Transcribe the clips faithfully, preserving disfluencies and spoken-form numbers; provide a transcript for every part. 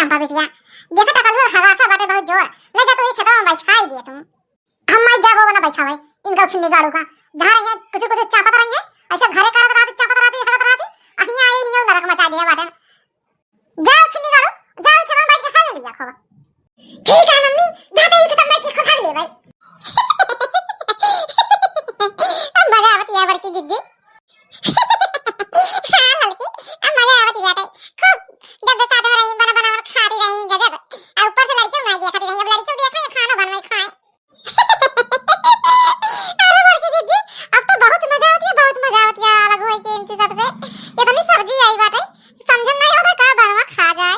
चंपा बिटिया, देखा टकलुआ हगासा बाटे बहुत जोर, ले जा तू ई खेतवा में बैठाई दे तू। हम माई जाबो ना बैठावे, इनका छिन्नी गाड़ू का, जहाँ रहिए कुछ कुछ चापत रहिए, ऐसे घरे करत रहती, चापत रहती, हगत रहती, अहिया आई नियो नरक मचा दिया बाटे। जाओ छिन्नी गाड़ू, जाओ ई खेतवा में बैठ के खा लिया खूब। ठीक है मम्मी, जाते ही खेतवा में बैठ के खा ले भाई। अब मजा आवत है बड़की जिज्जी। हाँ ललकी, अब मजा आवत बाटे। खूब जब साथ में रही, बना बनावल खाती रही, गजब। आ ऊपर से लड़कियों में देखती रही, अब लड़कियों देख रही, खाना बनवाई खाए। अरे बड़की जिज्जी, अब तो बहुत मजा आवत है, बहुत मजा आवत है, अलग होई के इनसे सबसे। इतनी सब्जी आई बाटे, समझ नहीं आवत का बनवा खा जाए।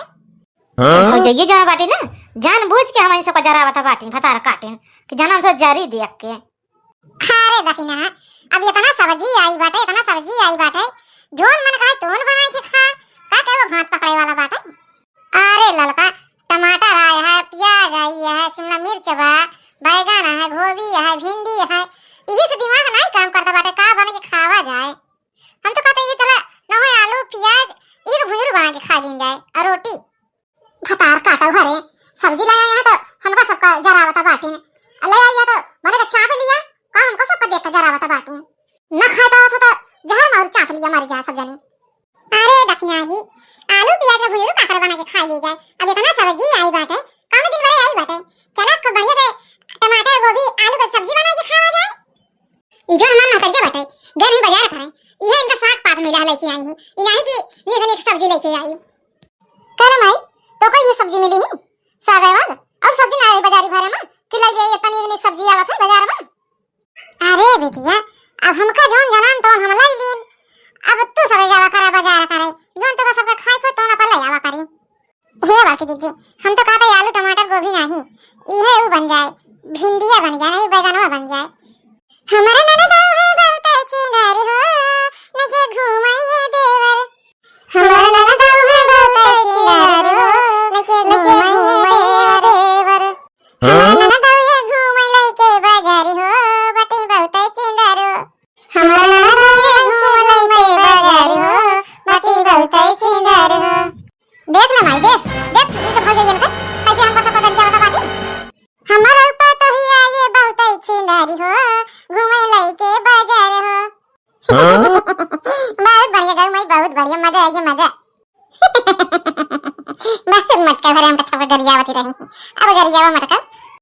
हाँ? भौजइये जौन बाटी ना, जानबूझ के हमनी सबका जरावत बाटी, भतार काटिन, कि जनम से जरी देख के। अरे दखिना, अब इतना सब्जी आई बाटे, इतना सब्जी आई बाटे, जौन मन कहे तौन बनाए के खा, का के वो भात पकड़े वाला बाटे। अरे ललका, टमाटर आए है, प्याज आई है, शिमला मिर्च बा, बैगन है, गोभी है, भिंडी है, इही से दिमाग नहीं काम करता बाटे, का बने के खावा जाए। हम तो कहते ये चला, ना हो आलू, प्याज, इही के भुंजरू बना के खा लीन जाए, और रोटी। भतार काटो हरे, सब्जी ले आया तो हमका सबका जरावता बाटिन। ले आया तो मने के चाप लिया, का हमका सबका देख के जरावता बाटिन। न खाए पावत हो तो जहर मार चाप लिया, मर जाए सब जनी। अरे दखिना ही, आलू प्याज के भुंजरू काकर बना के खा ले जाए। अब इतना सब्जी आई बाटे, कम दिन भरे आई बाटे। चला खूब बढ़िया से टमाटर, गोभी, आलू के सब्जी बना के खावा जाए। ई जो हमार महतरिया बाटे, गए रही बाजार करे, इहे इनका साग पात मिला है, लेके आई है। ई नाही कि नीक नीक सब्जी लेके आई। कह रे माई, तो कोई ये सब्जी मिली ही? साग है वाग? और सब्जी ना आई बाजारी भरे में? कि ले जाइए, इतनी नीक नीक सब्जी आवत है बाजार में। अरे बिटिया, अब हमका जौन जनान तौन हम लाई लीन। अब तू सब जावा करा बाजार करे, जौन तोका सबका खाए को तौन अपन ले जावा करी। हे बड़की जिज्जी, हम तो कहते आलू, टमाटर, गोभी नाही, इहे ऊ बन जाए, भिंडिया बन जाए, नहीं बैगनवा बन जाए। हमारा ननद है बहुत छिंदारी हो, लेके घूमाइए देवर। हमारा ननद है बहुत छिंदारी हो, लेके घूमाइए देवर। हमारा ननद है घूमाई लेके बाजारी हो, बटे बहुत छिंदारी हो। हमार ननद है घूम लइके बाजारी हो, बाटी बहुते छिंदर हो। देख ना माई, देख, देख, इनके भौजइयन के, कैसे हमका सबका गरियावत बाटी। हमार पतोहिया ये बहुते छिंदरी हो, घूमे लइके बाजार हो। हाँ? बहुत बढ़िया गऊ माई, बहुत बढ़िया, मजा आ गया, मजा। बहुत मटका भरे हमका सबका गरियावत रही। अब गरियावा मटका।